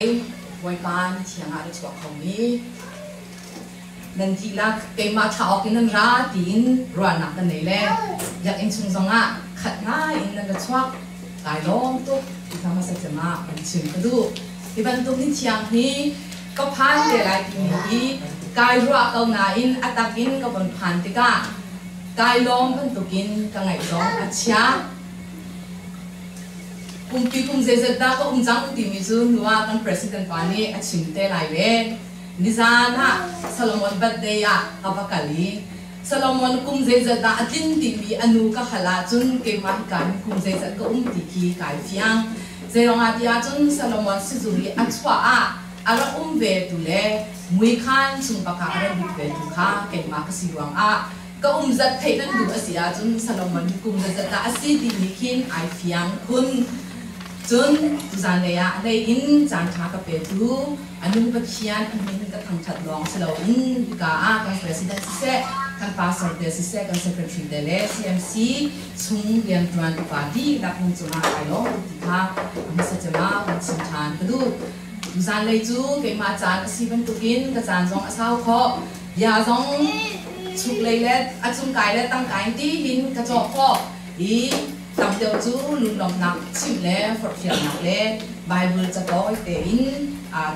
Bawipa ni thiang ah na chuak khomi nan dihlak keimah thlah awk in nan ra tiin ruahnak kan nei le biakinn chung zongah khat ngai in nan ra chuak. Kai lawm tuk ti kha hmasa cem ah kan chim ka duh. Hi bantuk ni thiang hi ka phan te lai timi hi kai ruah ko nain a tak in ka von phan tikah kai lawm bantukin ka ngaih zong a chia. Kumpi kum zeizat dah ka um cang timi cu hnu ah kan president pa nih a chim te lai ve. Nizan ah Solomon birthday ah ka va kal i Solomon kum zeizat dah a tlin timi a nu ka hal ahcun keimah hika hin kum zeizat ka um ti khi kai fiang. Zeiruangah ti ahcun Solomon sizung i a chuah ah a rak um ve tu le muikhan chung bak ah a ra lut ve tu kha keimah ka si ruangah ka um zat theih nan duh a si ahcun Solomon hi kum zeizat dah a si timi khin ai fiang khun. Cun tuzan lei ah lei in caan ṭha ka petu a nung Pathian a min ka thangṭhat lawng si loin hika ah kan president siseh, kan pastor te siseh, kan secretary te le CMC chung rianṭuan upa dihlak nan cungah kai lawm tuk ti kha a hmasa cem ah kan chim ṭhan ka duh. Tuzan lei cu keimah caan a si bantukin ka caan zong a sau khawh. Bia zong chuklei le a cungkai le tangkai in tihin ka cawh khawh i tam deuh cu lunglawmhnak chimh le forhfialnak le Bible catawi tein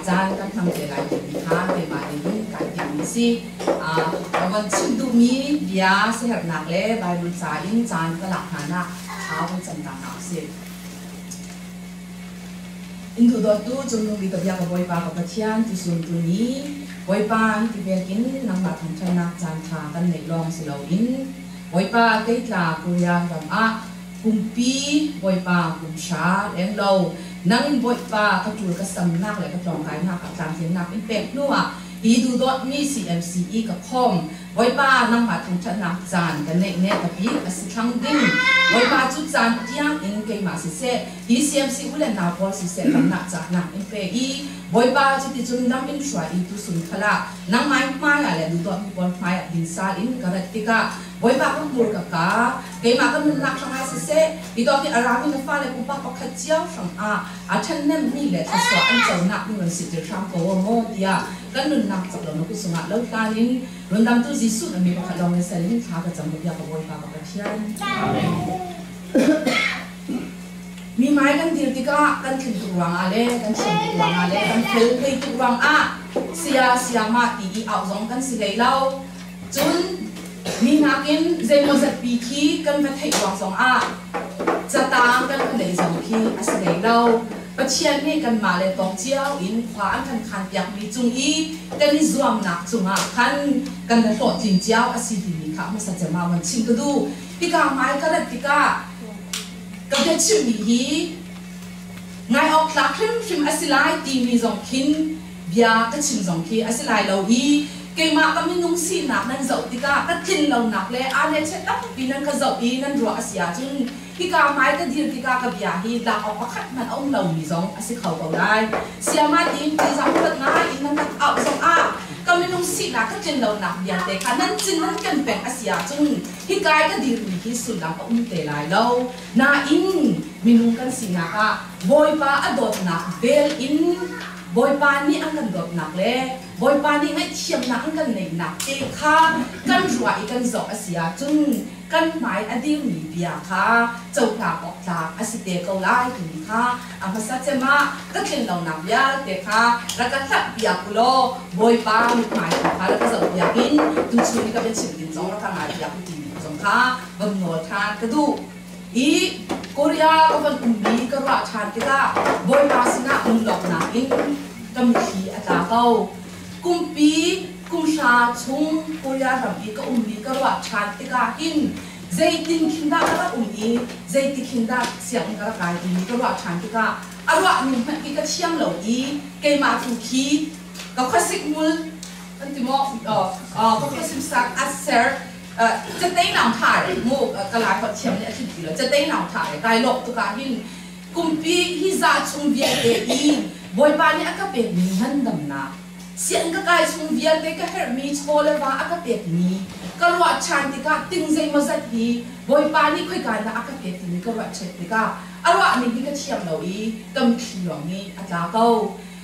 caan kan hmang te lai timi kha keimah in kai timhmi si. Ka von chim duhmi bia siaherhnak le Bible ca in caan ka lak hna nak thla von cam ta hna usih. In duhdawttu cungnung bik ka bia ka Bawipa ka Pathian tusun tuni Bawipa hiti vekin nangmah thangṭhatnak caanṭha kan neih lawng si loin Bawipa keitla Korea ram ah kumpi Bawipa kum hra leng lo nang in Bawipa ka ṭul ka samnak le ka tlawngkainak ah tlamtlinnak in pek hnu ah hi duhdawtmi CMCE ka khom Bawipa nangmah thangṭhatnak caan ka neih ne ka bik a si thlang ding. Bawipa cu caan tiang in keimah siseh, hi CMC u le nau pawl siseh ramnak cahnak in pe i Bawipa cuticun lam in hruai i tusun khal ah nangmah hmai ah le duhdawtmi pawl hmai ah dinsal in ka rat tikah Bawipa ka hmur ka ka keimah ka nunnak hrangah siseh, hi dawt hi a rami na fale pupa pakhat cio hrangah a ṭhahnemmi le thluachuah an conak ding run siter hram ko maw tiah kan nunnak cak lo na kut sungah lo hlan in rundamtu Jesuh na mi pakhat lawng in sal in thla ka cam ka bia ka Bawipa ka Pathian. Amen. Mi mai kan dir tikah kan thin tuk ruangah le kan thiam tuk ruangah le kan fel hlei tuk ruangah sia siama ti i au zong kan si hlei lo. Cun mi nakin zeimawzat pi khi kan va theih ruang zongah catang kan va nei zong khi a si hlei lo. Pathian nih kanmah le tawk cio in khua an kan khanpiakmi cung i kan i zuamnak cungah khan kan va hlawhtlin cio a si timi kha hmasa cem ah van chim ka duh. Hika hmai ka rat tikah ka biachimmi hi ngai awk tlak hrimhrim a si lai timi zong khin bia ka chim zong khi a si lai lo i keimah ka minung sinak nan zoh tikah ka tlin lonak le aa le che tampi nan ka zoh i nan ruah a si ahcun hika hmai ka dir tikah ka bia hi lak awk pakhat hmanh a um lomi zong a si kho ko lai. Siama tiin tizang huat ngai in nan rak auh zongah ka minung sinak ka tlin lonak vialte kha nan cin nan ken peng a si ahcun hika i ka dirmi hi sullam a um te lai lo. Nain minung kan sinak ah Bawipa a dawtnak vel in Bawipa nih an kan dawtnak le Bawipa nih ngaihthiamnak an kan neihnak te kha kan ruah i kan zoh a si ahcun kan hmai a dirmi bia kha cohlang awk tlak a si te ko lai timi kha a hmasa cem ah ka tlin lonak vialte kha rak ka hlanh piak u law Bawipa mithmai tu kha rak ka zoh piak in tuchun i ka biachim ding zong rak ka ngai piak u timi zong kha van nawl ṭhan ka duh. I Korea ka van ummi ka ruah ṭhan tikah Bawipa sinah lunglawmhnak in ka mitthli a tla ko. Kumpi kumhra chung Korea ram i ka ummi ka ruah ṭhan tikah hin zeitin khin dah ka rak um i zeiti khin dah sianginn ka rak kai timi ka ruah ṭhan tikah a ruah ning hmanh khi ka thiam lo i keimah tu khi ka khuasik mul kan ti maw ka khuasim sak a ser catei nang tha re mu ka lai holh thiam nih a thin ti lo catei nang tha re kai lawk tukah hin kumpi hi za chung vialte i Bawipa nih a ka pekmi ngandamnak sian ka kai chung vialte ka herhmi chaw le va a ka pekmi ka ruah ṭhan tikah ting zeimawzat hi Bawipa nih khoika dah a ka pek timi ka ruah ṭhet tikah a ruahning hi ka thiam lo i ka mitthli lawng nih a tla ko.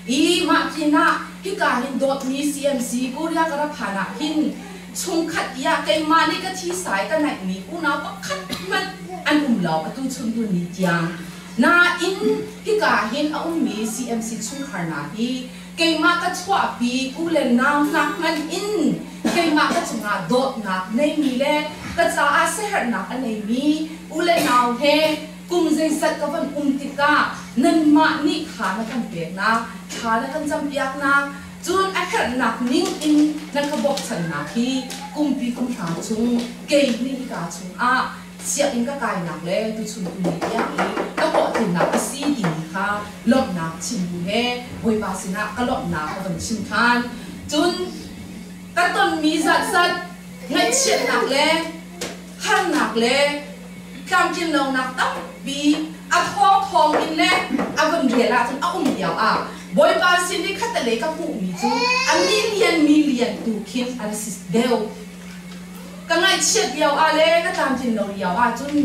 I mah pinah hika hin dawtmi CMC Korea ka rak phan ah hin chungkhat tiah keimah nih ka thisa i ka naihmi unau pakhat hmanh an um lo atu chun tuni tiang. Nain hika hin a ummi CMC chungkhar hna hi keimah ka chuahpi u le nau hna hmanh in keimah ka cungah dawtnak neimi le ka caah siaherhnak a neimi u le nau he kum zeizat ka van um tikah nanmah nih kha na kan peknak thla na kan campiaknak cun a herhnak ning in na ka bawmchannak hi kumpi kum hra chung kei nih hika chungah sianginn ka kainak le tuchun tuni tiang i ka hlawhtlinnak a si timi kha lawmhnak chim bu he Bawipa sinah ka lawmhnak ka van chim ṭhan. Cun ka tonmi zatzat ngaihchiatnak le harnak le tlamtlinlonak tampi a thawngthawng in le a van rial ahcun a um lio ah Bawipa sin i khatalei ka hmuhmi cu a million million tu khin an si deuh. Ka ngaihchiat lio ah le ka tlamtlin lo lio ah cun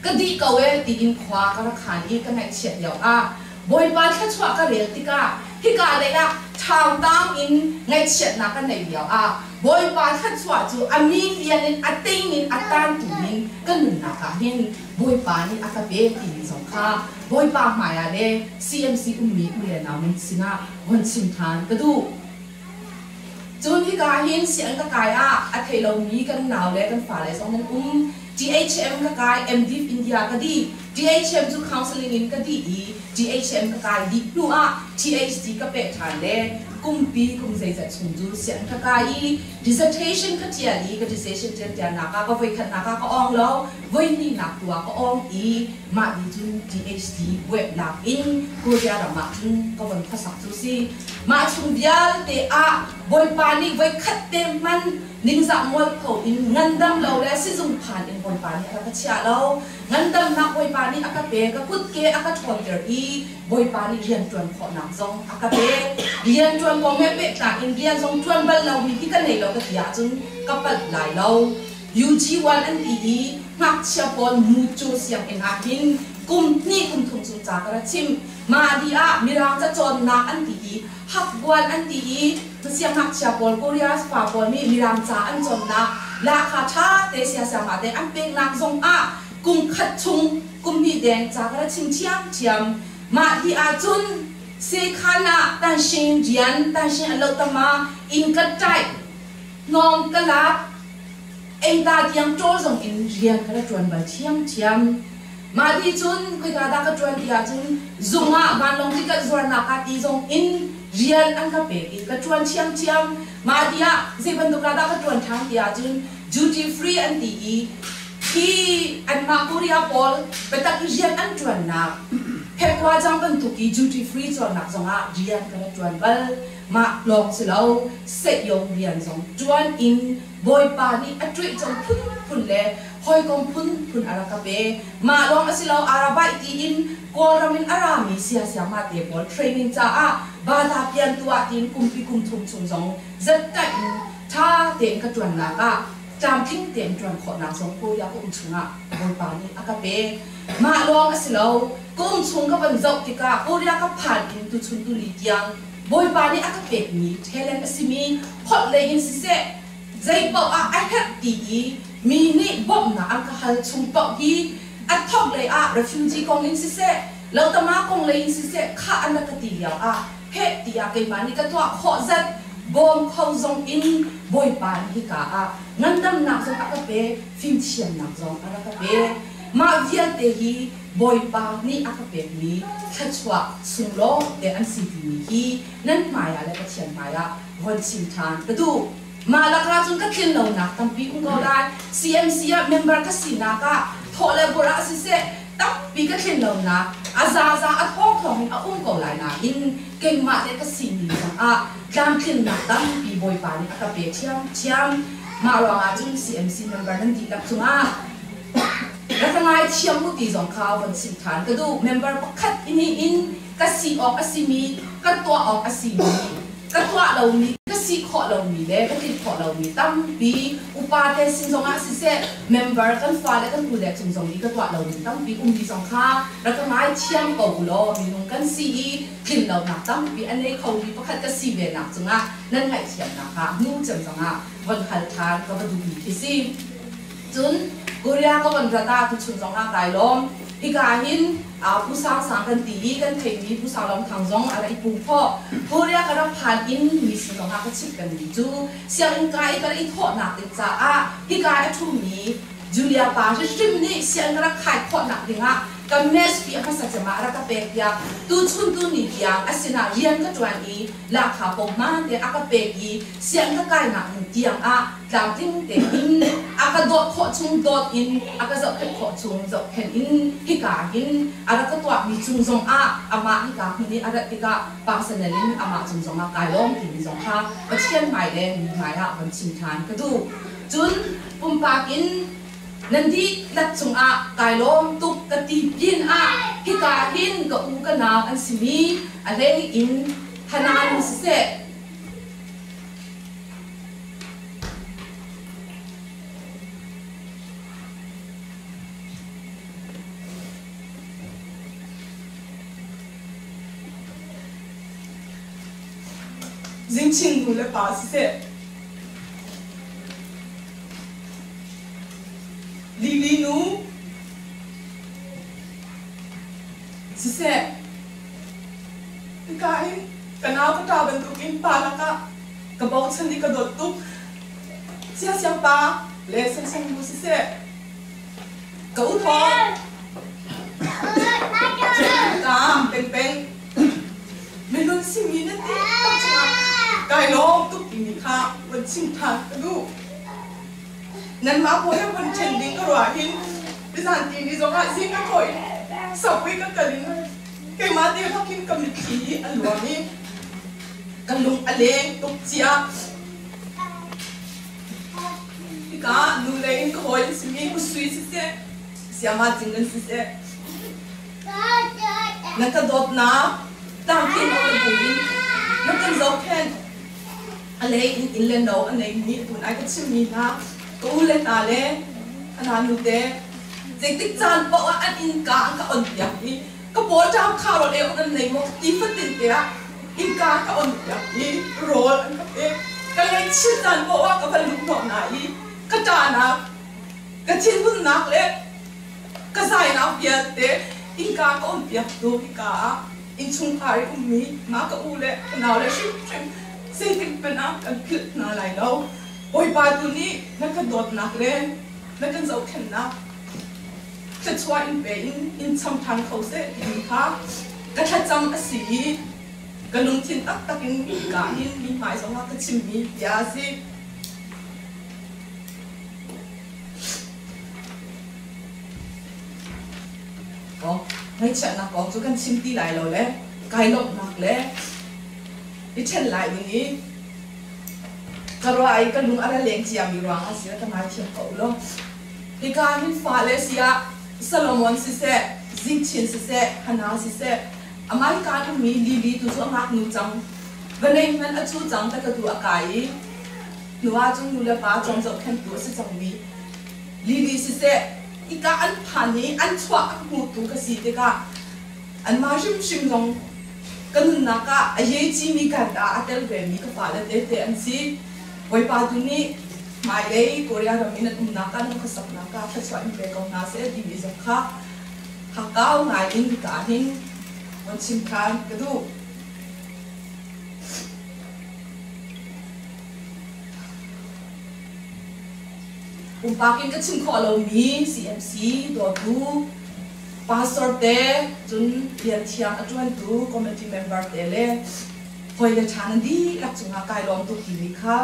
ka dih ko ee tiin khua ka rak khan i ka ngaihchiat lio ah Bawipa thluachuah ka rel tikah hika lei ah ṭhautang in ngaihchiatnak ka neih lio ah Bawipa thluachuah cu a million in a ting in a tantu in ka nunnak ah hin Bawipa nih a ka pe timi zong kha Bawipa hmai ah le CMC ummi u le nau nan sinah von chim ṭhan ka duh. Cun hika hin sianginn ka kai ah a thei lomi kan nau le kan fale zong nan um. THM ka kai, MDiv India ka dih. THM cu counseling in ka dih i THM ka kai dih hnu ah THD ka peh ṭhan le kumpi kum zeizat chung cu sianginn ka kai i dissertation ka ṭial i ka dissertation ṭial tialnak ah ka voikhatnak ah ka awng lo, voihnihnak tu ah ka awng i mah ni cun THD web lak in Korea ram ah cun ka von khuasak cu si. Mah chung vialte ah Bawipa nih voikhat te hmanh ningzah mualpho in ngandam lo le sizung phan in Bawipa nih a rak ka chia lo. Ngandamnak Bawipa nih a ka pe, ka kutke a ka ṭhawnter i Bawipa nih rianṭuan khawhnak zong a ka pe. Rianṭuan kong he pehtlai in rian zong ṭuan bal lomi hi ka nei lo ka ti ahcun ka palh lai lo. UG1 an ti i ngakchia pawl mucu sianginn ah hin kum hnih kum thum chung ca ka ra chim. Mah dih ah Mirang cacawnnak an ti i hakbuan an ti i siangngakchia pawl Korea pa pawl nih Mirang ca an cawnnak lahkha ṭha te siasiamah te an peknak zong ah kum khat chung kum hnih deng ca ka ra chim ṭhiamṭhiam. Mah hi ahcun sekhan ah tanshin rian tanshin a loh tama inn ka ṭaih hnawm ka lak Eita tiang ṭawl zong in rian ka ra ṭuan bal ṭhiamṭhiam. Mah ti cun khoika dah ka ṭuan ti ahcun zung ah vanlawng ticket zuarnak ah ti zong in rian an ka pek i ka ṭuan ṭhiamṭhiam. Mah ti ah zei bantuk ah dah ka ṭuan ṭhan ti ahcun duty free an ti i hi anmah Korea pawl biatak i rian an ṭuannak phekwa cang bantuk i duty free cawnnak zongah rian ka ra ṭuan bal. Mah lawng si lo, sehyong rian zong ṭuan in Bawipa nih a ṭuihcon phunphun le hawikom phunphun a rak ka pe. Mah lawng a si lo, Arabaih tiin Kawlram in a rami siasiangmah te pawl training caah bata pian tuah tiin kumpi kum thum chung zong zattaih in ṭha tein ka ṭuannak ah tlamtling tein ṭuan khawhnak zong Korea ka um chungah Bawipa nih a ka pe. Mah lawng a si lo, ka um chung ka van zoh tikah Korea ka phan in tuchun tuli tiang Bawipa nih a ka pekmi talent a simi holh lei in siseh, zei paoh ah a herh ti i mi nih bawmhnak an ka hal chung paoh hi a thawk lei ah refugee kong in siseh, lotama kong lei in siseh khah an rak ka ti lio ah heh tiah keimah nih ka tuah khawh zat bawm kho zong in Bawipa nih hika ah ngandamnak zong a ka pe, fimthiamnak zong a rak ka pe. Mah vialte hi Bawipa nih a ka pekmi thluachuah sunglaw te an si timi hi nan hmaiah le Pathian hmaiah von chim ṭhan ka duh. Mah lakah cun ka tlin lonak tampi um ko lai. CMC ah member ka sinak ah thawh le burh ah siseh tampi ka tlin lonak a zaza a thawngthawng in a um ko lai nain keimah le ka sining zongah tlamtlinnak tampi Bawipa nih a ka pe ṭhiamṭhiam. Mah ruangah cun CMC member nan dihlak cungah rak ka ngaithiam u ti zong kha von chim ṭhan ka duh. Member pakhat ini in ka si awk a simi, ka tuah awk a simi, ka tuah lomi ka si khawh lomi le ka tlinh khawh lomi tampi upa te sin zongah siseh member kan fale kan u le cung zong i ka tuah lomi tampi ummi zong kha rak ka ngaithiam ko u law minung kan si i tlin lonak tampi a nei khomi pakhat ka si ve nak cungah nan ngaihthiamnak ah hnu cem zongah von hal ṭhan ka va duhmi khi si. Cun Korea ka von rat ah tuchun zongah kai lawm. Hika hin Pu Sang Sang kan ti i kan theimi Pu Sang Long Thang zong a rak i pum khawh. Korea ka rak phan in mi sin zongah ka chimh pengmi cu sianginn kai i ka rak i thawhnak ding caah hika i a ṭhumi Julia pa hrimhrim nih sianginn ka rak khai khawhnak dingah ka mess fee a hmasa cem ah a rak ka pek piak. Tuchun tuni tiang a sinah rian ka ṭuan i lahkha pohman te a ka pek i sianginn ka kainak ning tiang ah tlamtling tein a ka dawt khawh chung dawt in a ka zohkhenh khawh chung zohkhenh in hika hin a rak ka tuahmi cung zong ah amah hika hmun i a rat tikah personal in amah cung zong ah kai lawm timi zong kha Pathian hmai le mi hmai ah von chim ṭhan ka duh. Cun pumpak in nan dihlak cungah kai lawm tuk ka ti pin ah hika hin ka u ka nau an simi a hlei in Hanan siseh Zingchin nu le pa siseh, Lili nu siseh, hika hin ka nau ka ṭa bantukin pa lakah ka bochan i ka dawt tuk. Siasiang pa le Sangsang nu siseh, ka u thaw ka pengpeng minun simi na ti tak cungah kai lawm tuk timi kha von chim ṭhan ka duh. Nanmah pawl he von ṭhen ding ka ruah hin nizan ti ni zongah zing ka thawh in subway ka kal in keimah te bak hin ka mitthli hi a luang i ka lung a leng tuk cia. Hika nu lei in ka hawi an simi Pu Sui siseh, Siama Cing an siseh, na ka dawtnak tangkin lo na bu in na kan zohkhenh. A lei in inn le no a neimi tun ai ka chimmi hna ka u le hna le a nu te zeitik caan paoh ah an innka an ka on piak i ka paw ṭam kha rawl ei awk an nei maw ti fatin te ah innka ka on piak i rawl an ka pek. Ka ngaihchiat caan paoh ah ka va luh hnawh hna i ka ṭahnak ka thinhunnak le ka zainak vialte innka ka on piak tu hika ah innchungkhar i ummi mah ka u le ka nau le hrimhrim zeitik hmanh ah kan philh hna lai lo. Bawipa tu nih na ka dawtnak le na kan zohkhenhnak thluachuah in pe in in cham ṭhan kho seh timi kha ka thlacam a si i ka lungthin taktak in ka hin mi hmai zongah ka chimmi bia a si. Ngaihchiatnak kong cu kan chim ti lai lo le kai lawmhnak le i ṭhen lai ding i ka ruah i ka lung a ra leng ciami ruang a si ka ngaithiam ko law. Hika hin fale si ah Solomon siseh, Zingchin siseh, Hana siseh, amah hika an ummi Lili tu cu a ngaknu cang. Vawlei hmanh a cu cang ta ka tu a kai i hnu ah cun nu le pa cawm zohkhenhtu a si cangmi Lili siseh, hika an phan i an chuah a hmutu ka si tikah anmah hrimhrim zong ka nunnak ah a yecimi kan ah a tel vemi ka fale tete an si. Bawipa tu nih hmailei Korea ram in an umnak ah nan khuasaknak ah thluachuah in pe ko hna seh timi zong kha hakkau ngai in ka hin von chim ṭhan ka duh. Pumpak in ka chim khawh lomi CMC dawtu pastor te cun rian thiang a ṭuantu committee member te le hawile ṭha nan dihlak cungah kai lawm tuk timi kha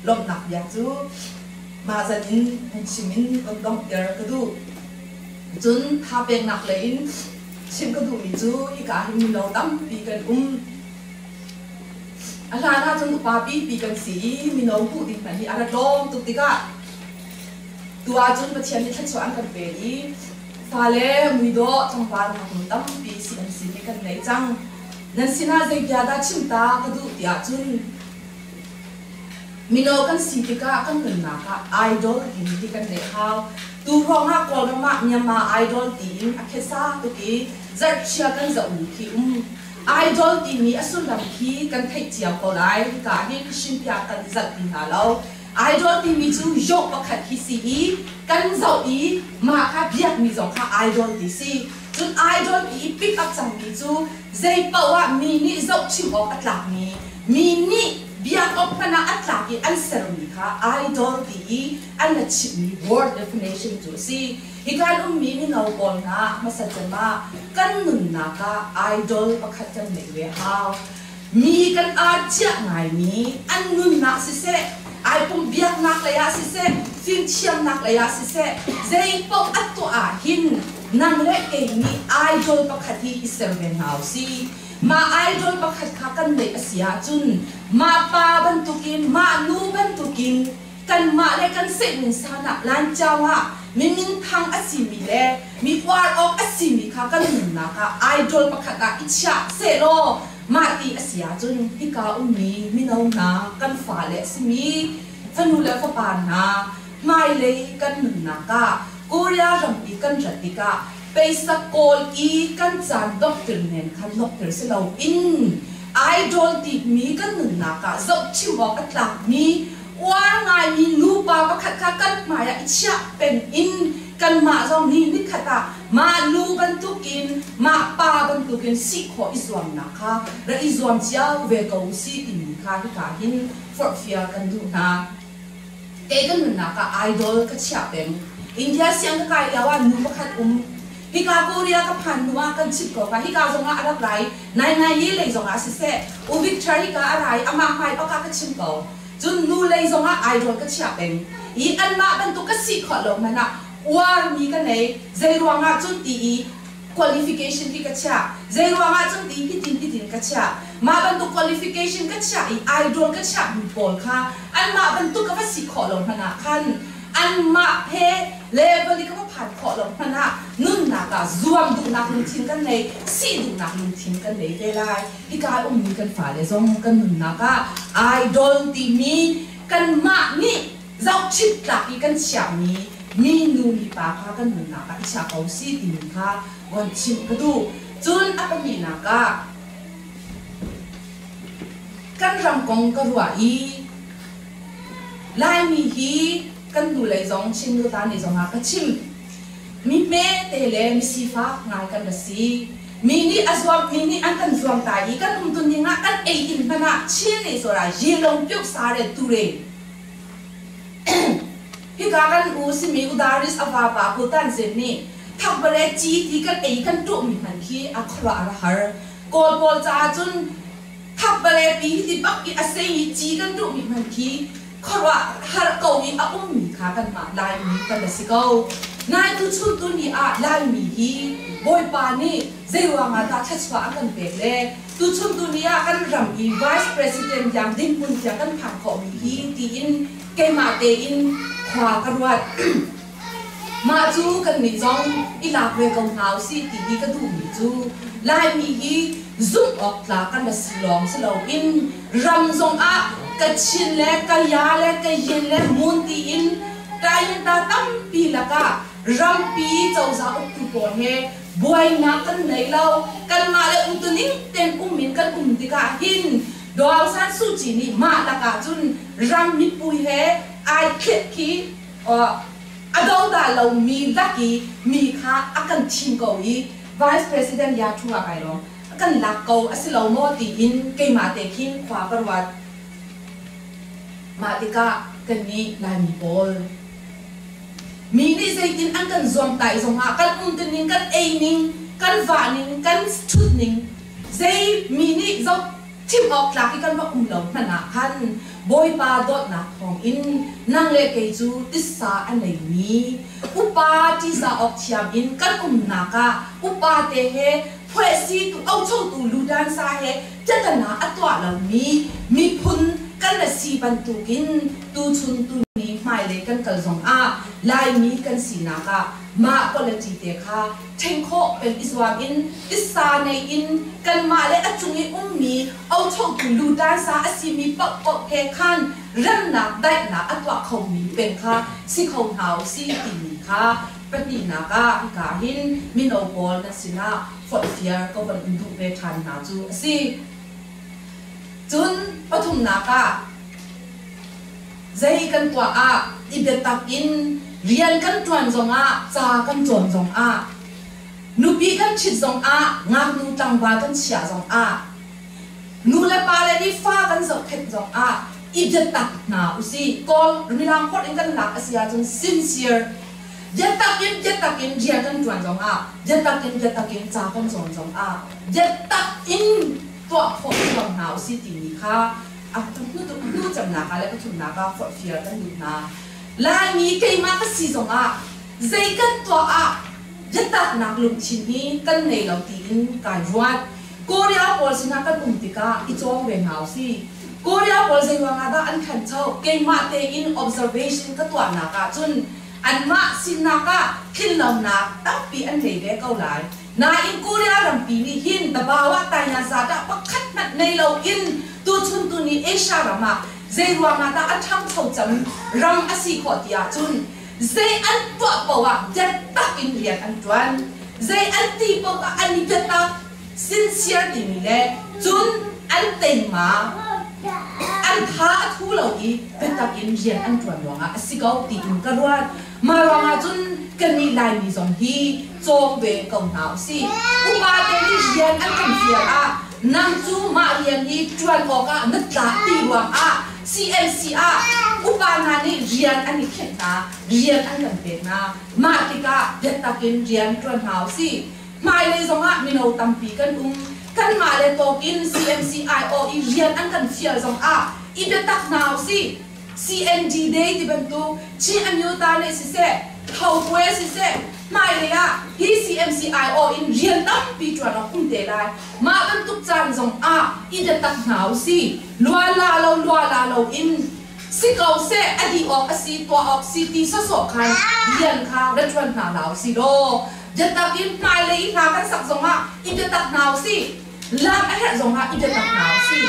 lawmhnak bia cu mah zat in hun chim in von donghter ka duh. Cun tha peknak lei in chim ka duhmi cu hika hin mino tampi kan um. A hlan ahcun upa pipi kan si i mino hmuh ding hmanh hi a ra tlawm tuk tikah tu ahcun Pathian nih thluachuah an kan pe i fale muidawh tlangval ngaknu tampi CMC nih kan ngei cang. Nan sinah zei bia dah chim ta ka duh ti ahcun. Mino kan si tikah kan nunnak ah idol timi hi kan neih hau. Tu hrawng ah Kawlram ah Myanmar Idol tiin a khesa tuk i zarhchia kan zohmi khi um. Idol timi a sullam khi kan theih cio ko lai. Hika hin hrinpiak kan i zalh ti hna lo. Idol timi cu yoh pakhat khi si i kan zoh i mah kha biakmi zong kha idol ti si. Cun idol ti i pick up cangmi cu zei paoh ah mi nih zohchim awk a tlakmi, mi nih biak awk hmanh ah a tlak i an sermi kha idol ti i an ra chimhmi word definition cu a si. Hika an ummi mino pawl hna hmasa cem ah kan nunnak ah idol pakhat kan neih ve hau. Mi kan aa ciah ngaimi an nunnak siseh, ai pum biaknak lei ah siseh, fimthiamnak lei ah siseh, zei paoh a tuah ah hin nang le kei nih idol pakhat hi i ser ve hna u si. Mah idol pakhat kha kan neih a si ahcun mah pa bantukin, mah nu bantukin kanmah le kan sehmin sanak lancau ah mi minthang a simi le mi uar awk a simi kha kan nunnak ah idol pakhat ah i chiah sehlaw mah ti a si ahcun hika ummi mino hna kan fale a simi fanu le fapa hna hmailei kan nunnak ah Korea ram i kan rat tikah peisa kawl i kan caan doctor men khan doctor si loin idol timi kan nunnak ah zohchim awk a tlakmi uar ngaimi nupa pakhat kha kan hmai ah i chiah peng in kanmah zong nih nikhat ah mah nu bantukin mah pa bantukin si khawh i zuamnak kha rak i zuam cio ve ko u si timi kha hika hin forhfial kan duh hna. Kei kan nunnak ah idol ka chiah peng. India siang ka kai lio ah nu pakhat um. Hika Korea ka phan hnu ah kan chim ko ka hika zong ah a rak rai. Nai nai ni lei zong ah siseh U Victor hika a rai amah hmai bak ah ka chim ko. Cun nu lei zong ah idol ka chiah peng. I anmah bantuk ka si khawh lo hmanh ah uarmi ka nei. Zei ruangah cun ti i qualification hi ka chiah. Zei ruangah cun ti hitin hitin ka chiah. Mah bantuk qualification ka chiah i idol ka chiahmi pawl kha anmah bantuk ka va si khawh lo hmanh ah khan anmah he level i ka va phan khawh lo hmanh ah nunnak ah zuam duhnak lungthin kan nei, si duhnak lungthin kan nei te lai. Hika ummi kan fale zong kan nunnak ah idol timi kanmah nih zohchinh tlak i kan chiahmi mi nu mipa kha kan nunnak ah i chia ko si timi kha von chimh ka duh. Cun a pahnihnak ah kan ram kong ka ruah i Laimi hi kan hnulei zong Chin nuta nih zongah ka chim. Mi hmete le mi sifak ngai kan ra si. Mi nih a zuam mi nih an kan zuam ta i kan umtuning ah kan ei inn hmanh ah Chin nih sora yilong pyuk sa re tu re. Hika kan u simi Udaris a vapa Kutan Zin nih thakbare ci ti kan ei kan tuahmi hmanh khi a khuaruah a ra har. Kawl pawl caah cun thakbare pi hi ti bak i a sei i ci kan duhmi hmanh khi khuaruah har ko i a ummi kha kanmah Laimi kan si ko. Nai tuchun tuni ah Laimi hi Bawipa nih zei ruangah dah thluachuah a kan pek le tuchun tuni ah kan ram i Vice President tiang dinhmun tiang kan phak khawhmi hi tiin keimah tein khua ka ruat. Mah cu kannih zong i lak ve ko hna usih ti hi ka duhmi cu Laimi hi zumh awk tlak kan ra si lawng si loin ram zongah Kachin le Kaya le Kayin le Mun tiin Kayinta tampi lakah rampi cozah uktu pawl he buainak kan nei lo. Kanmah le umtuning tein um in kan um tikah hin Daw Aung San Suu Kyi nih mah lakah cun ram mipui he ai thlet khi a dodal lomi lak i mi kha a kan thim ko i Vice President ya thu ah kai lawm a kan lak ko a si lo maw tiin keimah te khin khua ka ruat. Mah tikah kannih Laimi pawl mi nih zeitin an kan zuamtai zongah kan umtuning kan ei ning kan vah ning kan ṭhut ning zei mi nih zoh Chim awk tlak i kan rak um lo hmanh ah khan Bawipa dawtnak thawngin nang le kei cu titsa a neimi upa ṭihzah awk thiam in kan umnak ah upa te he phuahsi tu ochotu ludansa he ṭatana a tuah lomi miphun kan ra si bantukin tuchun tuni hmailei kan kal zongah Laimi kan sinak ah Mah quality te kha ṭhen khawh peng i zuam in titsa nei in kanmah le a cung i ummi ochotu lutansa a simi paohpaoh he khan remnak daihnak a tuah khomi peng kha si kho hna u sih timi kha pahnihnak ah hika hin mino pawl nan sinah forhfial ka von in duh ve ṭhan hna cu a si. Cun pathumnak ah zei kan tuah ah i biatak in rian kan ṭuan zongah ca kan cawn zongah nupi kan ṭhit zongah ngaknu tlangval kan chiah zongah nu le pa le nih fa kan zohkhenh zongah i biatak hna usih. Kawl Mirang holh in kan lak a si ahcun sincere biatak in biatak in rian kan ṭuan zongah biatak in biatak in ca kan cawn zongah biatak in tuah khawh zuam hna usih timi kha a hnu cemnak ah le pathumnak ah forhfial kan duh hna. Laimi keimah ka si zongah zei kan tuah ah biataknak lungthin hi kan nei lo tiin kai ruat. Korea pawl sinah kan um tikah i cawng ve hna usih. Korea pawl zei ruangah dah an ṭhancho? Keimah tein observation ka tuahnak ahcun anmah sinak ah tlinlonak tampi an nei ve ko lai. Nain Korea rampi nih hin Tabawa Tainazada pakhat hmanh nei loin tuchun tuni Asia ram ah zei ruangah dah a ṭhangcho cang ram a si khawh ti ahcun zei an tuah paoh ah biatak in rian an ṭuan. Zei an ti paoh ah an i biatak sincere timi le cun an teima an tha a thu lo i biatak in rian an ṭuan ruangah a si ko tiin ka ruat. Mah ruangah cun kannih Laimi zong hi cawng ve ko hna usih. Upa te nih rian an kan fial ah nang cu mah rian hi ṭuan awkah na tlak ti ruangah CMC ah upa hna nih rian an i khinh hna, rian an kan pek hna. Mah tikah biatak in rian ṭuan hna usih. Hmailei zongah mino tampi kan um. Kanmah le tawk in CMC aiawh i rian an kan fial zongah i biatak hna usih. CND Day ti bantuk Chin Amyota nih siseh, Thopue siseh, hmailei ah hi CMC aiawh in rian tampi ṭuan awk um te lai. Mah bantuk caan zong ah i biatak hna usih. Lua la lo lua la lo in si ko seh, a dih awk a si, tuah awk si ti sawsawh khan rian kha ra ṭuan hna hlah usih law biatak in hmailei i hla kan sak zong ah i biatak hna usih. Lam a herh zong ah i biatak hna usih.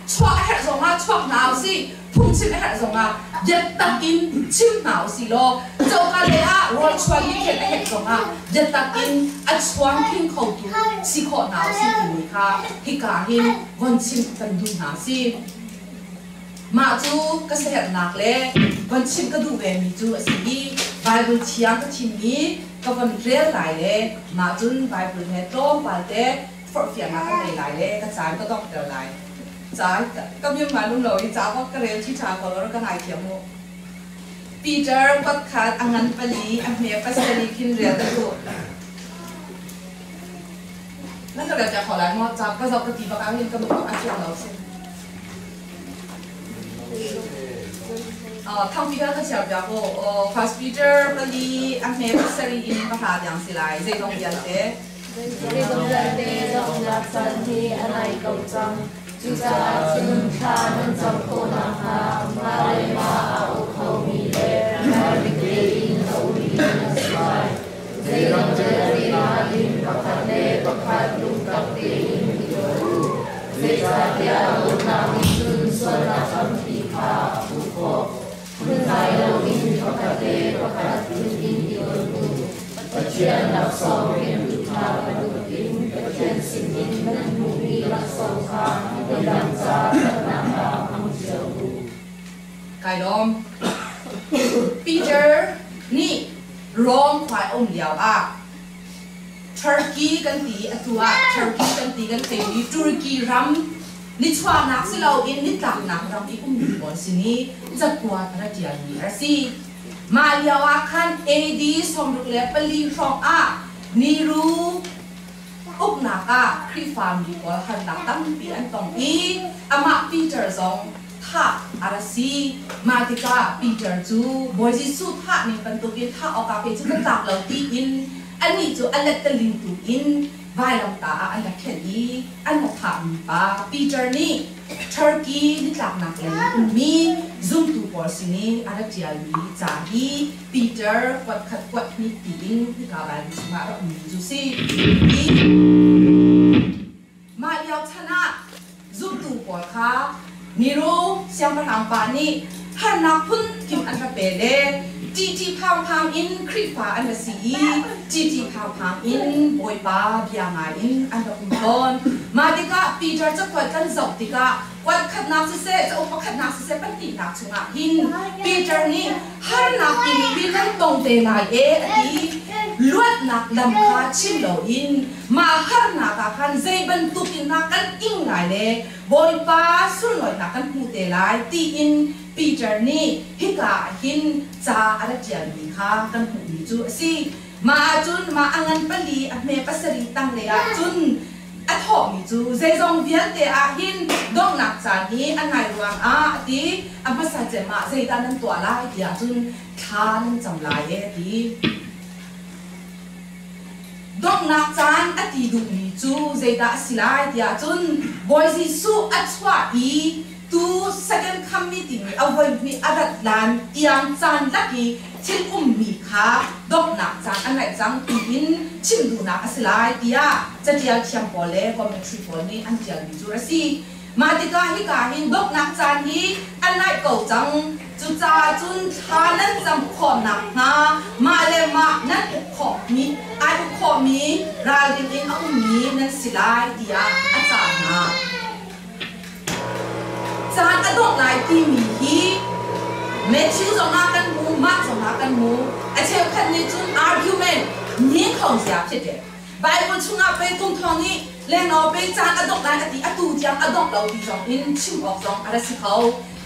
Chuah a herh zongah chuak hna usih, phungchim a herh zongah biatak in chim hna usih law coka lei ah rawl chuan mi khen a herh zongah biatak in a chuang tling khotu si khawh hna usih timi kha hika hin von chim kan duh hna si. Mah cu ka siaherhnak le von chim ka duh vemi cu a si i Bible thiang ka thimmi ka von rel lai le mah cun Bible he tlawmpal te forhfialnak ka ngei lai le ka caan ka donghter lai. Caan ka mim ma lum lo i ca bak ka rel ṭhiṭha ko lo ka ngaithiam mu. Peter kuatkhat a ngan pali a hme pasarih khin rel ka duh. Na ka rel piak kho lai maw? Ca ka zoh ka ti bak ah hin ka mui a fiang lo si. Thangpi kha ka chiar piak u. First Peter pali a hme pasarih in pahra tiang si lai. Zeizong vialte. Zeizong vialte donghnak caan hi a nai ko cang. Cucaah cun thla nan cam khawh nakhnga mah le mah aa uk khomi le ralring tein a ummi nan si lai. Zeizong vialte nakin pakhat le pakhat lungtak tein i daw u. Zeicahtiah dawtnak nih cun sualnak tampi kha a khuh khawh. Phunzai loin pakhat le pakhat phun in i dawt u. Pathian laksawng riantu ṭha bantukin Pathian sinin nan hmuhmi laksawng kha midang ca ṭhatnak ah hmang cio u. Kai lawm. Peter nih Rome khua a um lioah Turkey kan ti atu ah Turkey kan ti kan theimi Turkey ram nichuahnak si loin nitlaknak ram i ummi pawl sin i cakuat a ra ṭialmi a si. Mah lio ah khan AD 64 hrawng ah Niru uknak ah Khrihfami pawl harnak tampi an tong i amah Peter zong thah a ra si. Mah tikah Peter cu Bawi Jesuh thah ning bantukin thah awkah kei cu ka tlak lo tiin anih cu a lettaling tu in vailamtah ah an rak khenh i an rak thahmi pa Peter nih Turkey nitlaknak lei ummi zumtu pawl sin i a ra ṭialmi ca hi Peter kuat khat kuat hnih tiin hika Bible chungah a rak ummi cu si. Hi mah lio chan ah zumtu pawl kha Nero siangpahrang pa nih harnak phunkip an ra pe le ṭihṭih phangphang in Khrihfa an ra si i ṭihṭih phangphang in Bawipa bia ngai in an rak um tawn. Mah tikah Peter cakuat kan zoh tikah kuat khatnak siseh, cauk pakhatnak siseh pahnihnak chungah hin Peter nih harnak timi hi nan tong te lai e a ti. Luatnak lam kha chim loin mah harnak ah khan zei bantuk in dah kan ing lai le Bawipa sunlawinak kan hmu te lai tiin Peter nih hika ah hin ca a ra ṭialmi kha kan hmuhmi cu a si. Mah ahcun mah a ngan pali a hme pasarih tanglei ah cun a thawhmi cu zeizong vialte ah hin donghnak caan hi a nai ruangah a ti. A hmasa cem ah zeidah nan tuah lai tiah cun thla nan cam lai e a ti. Donghnak caan a ti duhmi cu zeidah a si lai tiah cun Bawi Jesuh a chuah i tu second coming timi a voihnih a rat lan tiang caan lak i thil ummi kha donghnak caan a naih cang tiin chim duhnak a si lai tiah catial thiam pawl le commentary pawl nih an tialmi cu a si. Mah tikah hika hin donghnak caan hi a naih ko cang. Cucaah cun thla nan cam khawh nakhnga mah le mah nan uk khawhmi ai uk khawhmi ralring in a ummi nan si lai tiah a cah hna. Caan a dongh lai timi hi Matthew zongah kan hmu, Mark zongah kan hmu. A cheukhat nih cun argument ni kho zia khi te. Bible chungah pei kum thong nih lengno pei caan a dongh lai a ti atu tiang a dongh lo ti zong in chim awk zong a ra si kho.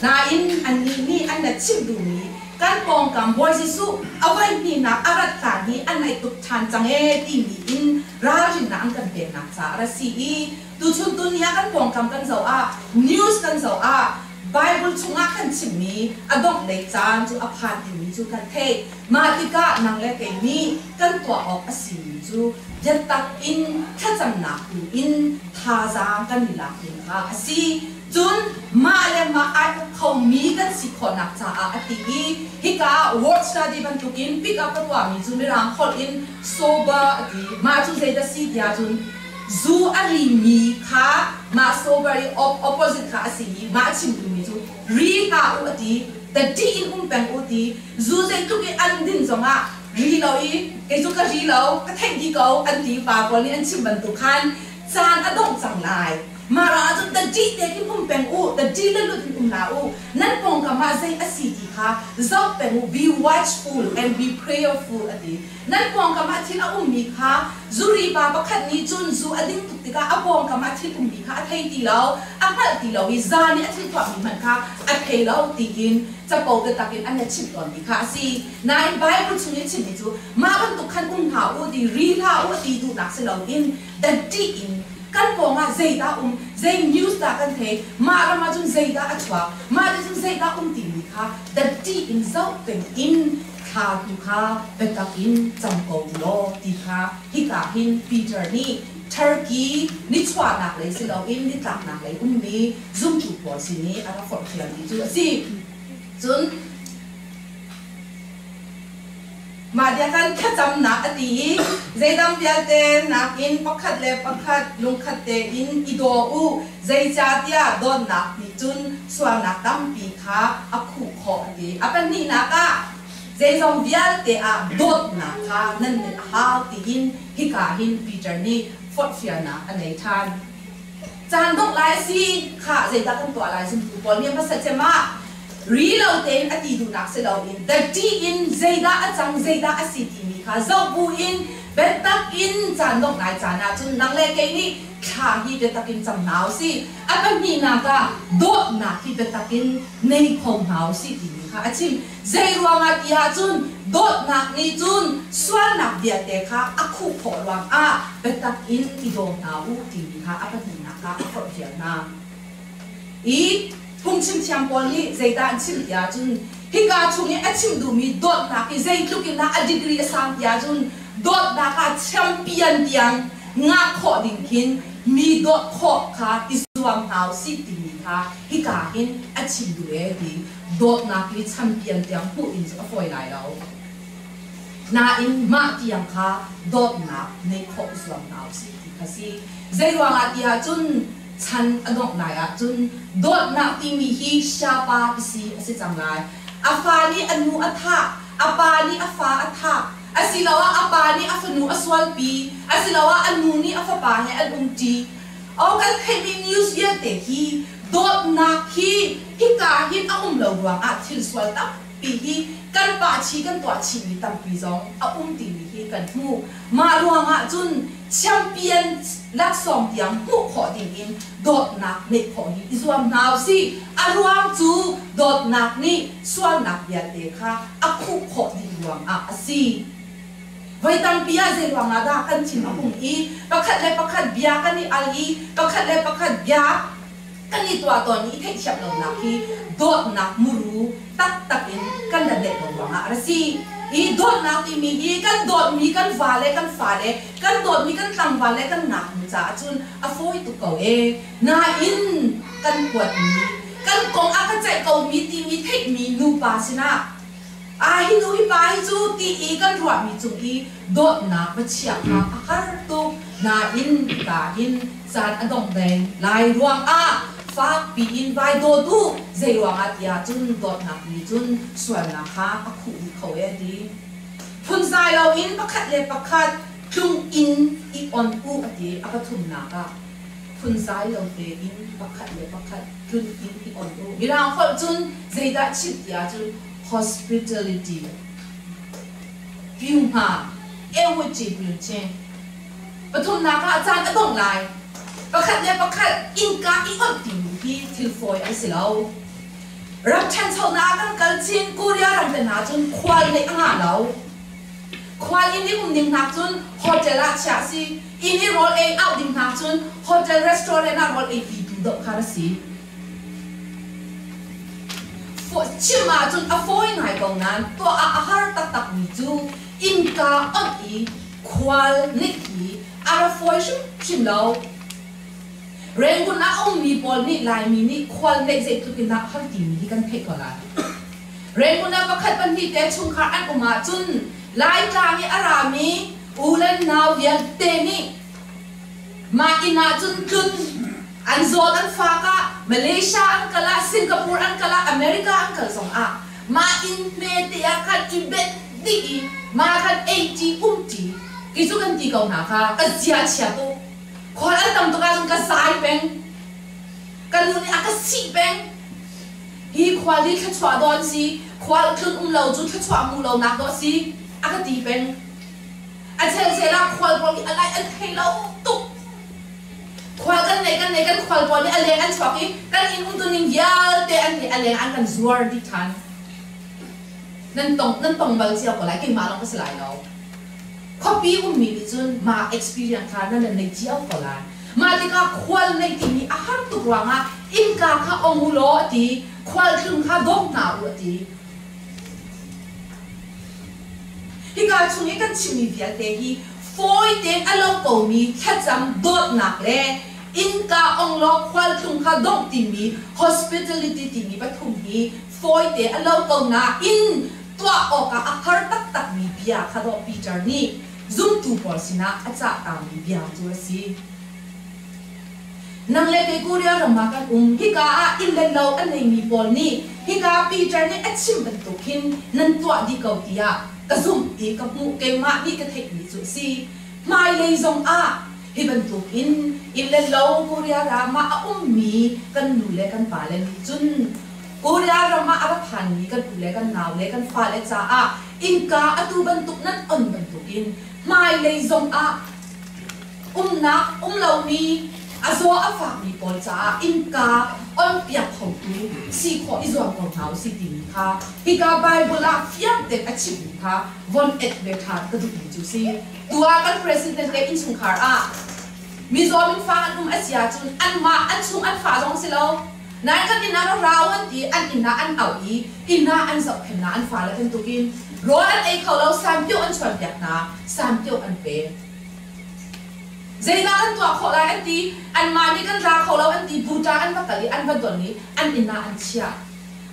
Nain annih nih an na chimh duhmi kan pawngkam Bawi Jesuh a voihnihnak a rat hlan hi a naih tuk ṭhan cang ee timi in ralrinnak an kan peknak caah a ra si i tuchun tuni ah kan pawngkam kan zoh ah news kan zoh ah Bible chungah kan chimmi a dongh lei caan cu a phan timi cu kan theih. Mah tikah nang le kei nih kan tuah awk a simi cu biatak in thlacamnak tu in thazaang kan i lak ding kha a si. Cun mah le mah ai uk khomi kan si khawhnak caah a ti i hika ah word study bantukin pick up ka tuahmi cu Mirang holh in sober a ti. Mah cu zeidah si tiah cun zu a rimi kha mah sober i opposite kha a si i mah a chim duhmi cu ri hlah u a ti. Tati in um peng u ti. Zu zeitluk i an din zongah ri lo i kei cu ka ri lo ka theih dih ko an ti pa pawl nih an chim bantuk khan caan a dongh cang lai. Mah ruangah cun tati te khin um peng u, tati le lut in um hlah u. Nan pawngkam ah zei a si ti kha zoh peng u, be watchful and be prayerful a ti. Nan pawngkam ah thil a ummi kha zuri pa pakhat nih cun zu a ding tuk tikah a pawngkam ah thil ummi kha a thei ti lo, a hngalh ti lo i zan i a thil tuahmi hmanh kha a thei lo tiin capo biatak in an na chimh tawnmi kha a si. Nain Bible chung i chimmi cu mah bantuk khan um hlah u ti, ri hlah u ti duhnak si loin danṭih in kan pawngah zeidah um, zei news dah kan thei, mah ram ah cun zeidah a chuak, mah ti cun zeidah um timi kha danṭih in zoh peng in thla tu kha biatak in cam ko u law ti kha hika hin Peter nih Turkey nichuahnak lei si loin nitlaknak lei ummi zumtu pawl sin i a rak forhfialmi cu a si. Cun mah dia khan thlacamnak a ti i zeidang vialte nakin pakhat le pakhat lungkhat tein i daw u, zeicahtiah dawtnak nih cun sualnak tampi kha a khuh khawh a ti. A pahnihnak ah zeizong vialte ah dawtnak kha nan neih a hau tiin hika hin Peter nih forhfialnak a nei ṭhan. Caan dongh lai a si khah zeidah kan tuah lai zumtu pawl nih hmasa cem ah ri lo tein a ti duhnak si loin dati in zeidah a cang zeidah a si timi kha zoh bu in biatak in caan dongh lai caan ah cun nang le kei nih thla hi biatak in cam hna usih. A pahnihnak ah dawtnak hi biatak in nei kho hna usih timi kha a chim. Zei ruangah ti ahcun dawtnak nih cun sualnak vialte kha a khuh khawh ruangah biatak in i daw hna u timi kha a pahnihnak ah a forhfial hna. I phungchim thiam pawl nih zeidah an chim ti ahcun hika chung i a chim duhmi dawtnak hi zeitluk in dah a degree a sang ti ahcun dawtnak ah champion tiang ngah khawh ding khin mi dawt khawh kha i zuam hna usih timi kha. kha hika hin a chim duh ee ti. Dawtnak hi champion tiang hmuh ding cu a fawi lai lo. Nain mah tiang kha dawtnak neih khawh i zuam hna usih ti kha si. Zeiruangah ti ahcun chan a dongh lai ahcun dawtnak timi hi siapa tisi a si cang lai. A fa nih a nu a thah, a pa nih a fa a thah, asiloah a pa nih a fanu a sualpi, asiloah a nu nih a fapa he an umṭi. Oh, kan theihmi news vialte hi dawtnak hi hika hin a um lo ruangah thil sual tampi hi kan pah chih kan tuah chihmi tampi zong a um timi hi kan hmuh. Mah ruangah cun champion laksawng tiang hmuh khawh dingin dawtnak neih khawh hi i zuam hna usih. A ruang cu dawtnak nih sualnak vialte kha a khuh khawh dih ruangah a si. Voi tampi ah zei ruangah dah kan thin a hung i pakhat le pakhat bia kan i al i pakhat le pakhat bia kan i tuah tawn i theihthiam lonak hi dawtnak muru taktak in kan la neih lo ruangah a si. I dawtnak timi hi kan dawtmi kan va le kan fale, kan dawtmi kan tlangval le kan ngaknu caah cun a fawi tuk ko ee. Nain kan huatmi, kan kong a ka ceih komi timi theihmi nupa sinah a hi nu hi pa hi cu ti i kan ruahmi cung i dawtnak va chiah kha a har tuk. Nain hika hin caan a dong deng lai ruangah fakpi in vai dawt u, zei ruangah tiah cun dawtnak nih cun sualnak kha a khuh dih kho e ti. Phunzai loin pakhat le pakhat tlung in i on u a ti. A pathumnak ah phunzai lo tein pakhat le pakhat tlun in i on u. Mirang holh cun zeidah chim tiah cun hospitality piu hnga ewuci piu chin. Pathumnak ah caan a dong lai. Pakhat le pakhat innka i onh timi hi thil fawi an si lo. Ram ṭhanchonak ah kan kal chin. Korea ram te hna cun khual neih a ngah lo. Khual inn i um ding hnak cun hotel ah chiah a si. Inn i rawl ei auh ding hnak cun hotel restaurant ah rawl ei pi tu doh kha a si. Chim ahcun a fawi ngai ko nain tuah ah a har taktakmi cu innka onh i khual nih hi a ra fawi hrimhrim lo. Rangoon ah a ummi pawl nih Laimi nih khual neih zeitluk in dah har timi hi kan theih ko lai. Rangoon ah pakhat pahnih te chungkhar an um ahcun Laitlang i a rami u le nau vialte nih mah inn ah cun tlun an zawt an fak ah Malaysia an kal ah Singapore an kal ah America an kal zong ah mah inn hme te ah khan i benh dih i mah khan ei ṭi um ṭi kei cu kan ti ko hna kha ka zia chia tuk. Khual an tam tuk ahcun ka zai peng, ka nu nih a ka sih peng. Hi khual hi thluachuah dawh an si, khual tlun um lo cu thluachuah hmuh lonak dawh a si a ka ti peng. A chelchel ah khual pawl hi a lai an thei lo tuk. Khual kan nei kan nei kan khual pawl nih a leng an chuak i kan inn umtuning vialte an nih a leng an kan zuar dih ṭhan. Nan tong nan tong bal cio ko lai, keimah lawng ka si lai lo. Khuapi ummi nih cun mah experience kha nan nan nei cio ko lai. Mah tikah khual neih timi a har tuk ruangah innka kha ong u law a ti, khual tlun kha dawm hna u a ti. Hika chung i kan chimmi vialte hi fawi tein a lo komi thlacam dawtnak le innka ong law khualtlung kha dongh timi hospitality timi pathum hi fawite a lo ko nain tuah awkah a har taktakmi bia kha dawh Peter nih zumtu pawl sinah a cahtami bia cu a si. Nang le kei Korea ram ah kan um. Hika ah inn le lo a neimi pawl nih hika Peter nih a chim bantuk hin nan tuah dih ko tiah ka zumh i ka hmuh, keimah nih ka theihmi cu a si. Hmailei zong ah hi bantuk in inn le lo Korea ram ah a ummi kan nu le kan pale nih cun Korea ram ah a ra phanmi kan u le kan nau le kan fale caah innka atu bantuk nan on bantukin hmailei zong ah umnak um lomi a zaw a fakmi pawl caah innka onpiak khotu si khawh i zuam ko hna usih timi kha hika Bible ah fiang tein a chimmi kha von et ve ṭhan ka duhmi cu si. Tu ah kan president le innchungkhar ah mizaw minfa an um a si ahcun anmah an chung an fa zong si lo. Nain kan inn ah ra rau an ti, an inn ah an auh i inn ah an zohkhenh hna an fale bantukin rawl an ei kho lo, sanpioh an chuanpiak hna, sanpioh an pe. Zeidah kan tuah khawh lai an ti. Anmah nih kan ra kho lo an ti. Buta an va kal i an va don i an inn ah an chiah.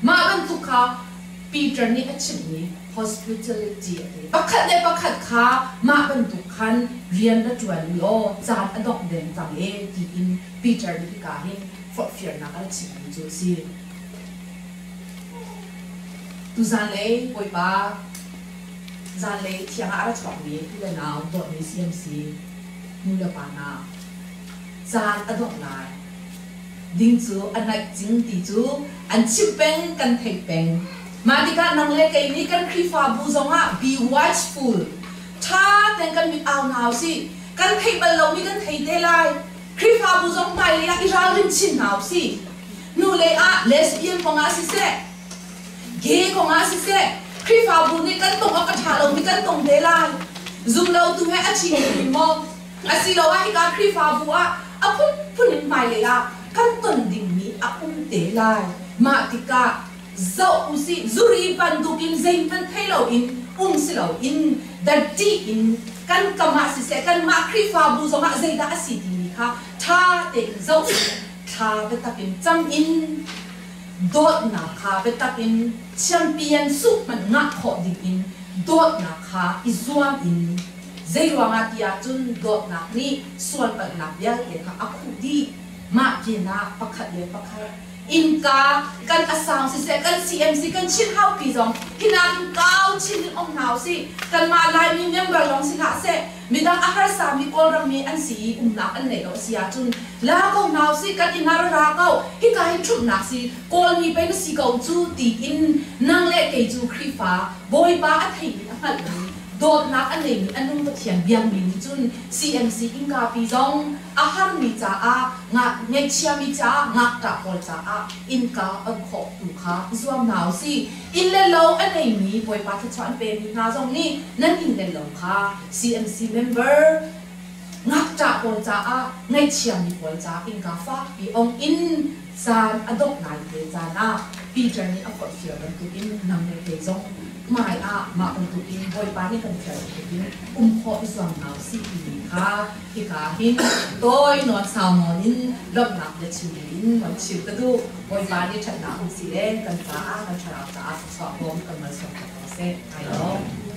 Mah bantuk kha Peter nih a chimhmi hospitality a ti. Pakhat le pakhat kha mah bantuk khan rian va ṭuan u law caan a dongh deng cang e tiin Peter nih hika hin forhfialnak a ra chimmi cu a si. Tuzanlei Bawipa zanlei thiang ah a ra chuakmi u le nau dawtmi CMC nu le pa hna, caan a dongh lai ding cu a naih cing ti cu an chim peng kan theih peng. Mah tikah nang le kei nih kan Khrihfabu zongah be watchful, ṭha tein kan mit au hna usih. Kan theih bal lomi kan thei te lai. Khrihfabu zong hmailei ah i ralrin chin hna usih. Hnulei ah lesbian kong ah siseh, gay kong ah siseh, Khrihfabu nih kan tong awk a ṭha lomi kan tong te lai. Zumlotu he a ṭhimi maw asiloah hika Khrihfabu ah a phunphun in hmailei ah kan ton dingmi a um te lai. Mah tikah zoh usih, zuri bantukin zeihmanh thei loin um si loin datṭih in kan kam ah siseh, kanmah Khrihfabu zongah zeidah a si timi kha ṭha tein zoh usih, thla biatak in cam in dawtnak kha biatak in champion suh hmanh ngah khawh dingin dawtnak kha i zuam in zeiruangah ti ahcun dawtnak nih sualpalhnak vialte kha a khuh dih. Mah pinah pakhat le pakhat innka kan asang siseh, kan CMC kan Chin haupi zong hinak in kau chin in um hna usih. Kanmah Laimi member lawng si hlah seh, midang a harsa mi Kawlram mi an si i umnak an neih lo a si ahcun la ko hna usih, kan inn ah ra ra ko, hika hin ṭhumhnak si Kawlmi pei na si ko cu tiin nang le kei cu Khrihfa Bawipa a theimi a hngalhmi dawtnak a neimi a nung Pathian biakmi nih cun CMC innka pi zong a harmi caah ngaihchiami caah ngakṭah pawl caah innka on khawh tu kha i zuam hna u sih. Inn le lo a neimi Bawipa thluachuah an pemi hna zong nih nan inn le lo kha CMC member ngakṭah pawl caah ngaihchiami pawl caah innka fakpi ong in caan a dongh lai te caan ah Peter nih a forhfial bantukin nang le kei zong hmai ah mah bantukin Bawipa nih kan fial bantukin um khawh i zuam hna usih timi kha hika hin tawi nawn sau nawn in lawmhnak bia chim in van chim ka duh. Bawipa nih ṭhatnak um si le kan caah kan thlarau caah thluachuah bawm kan malsawm ko seh. Ai lawm.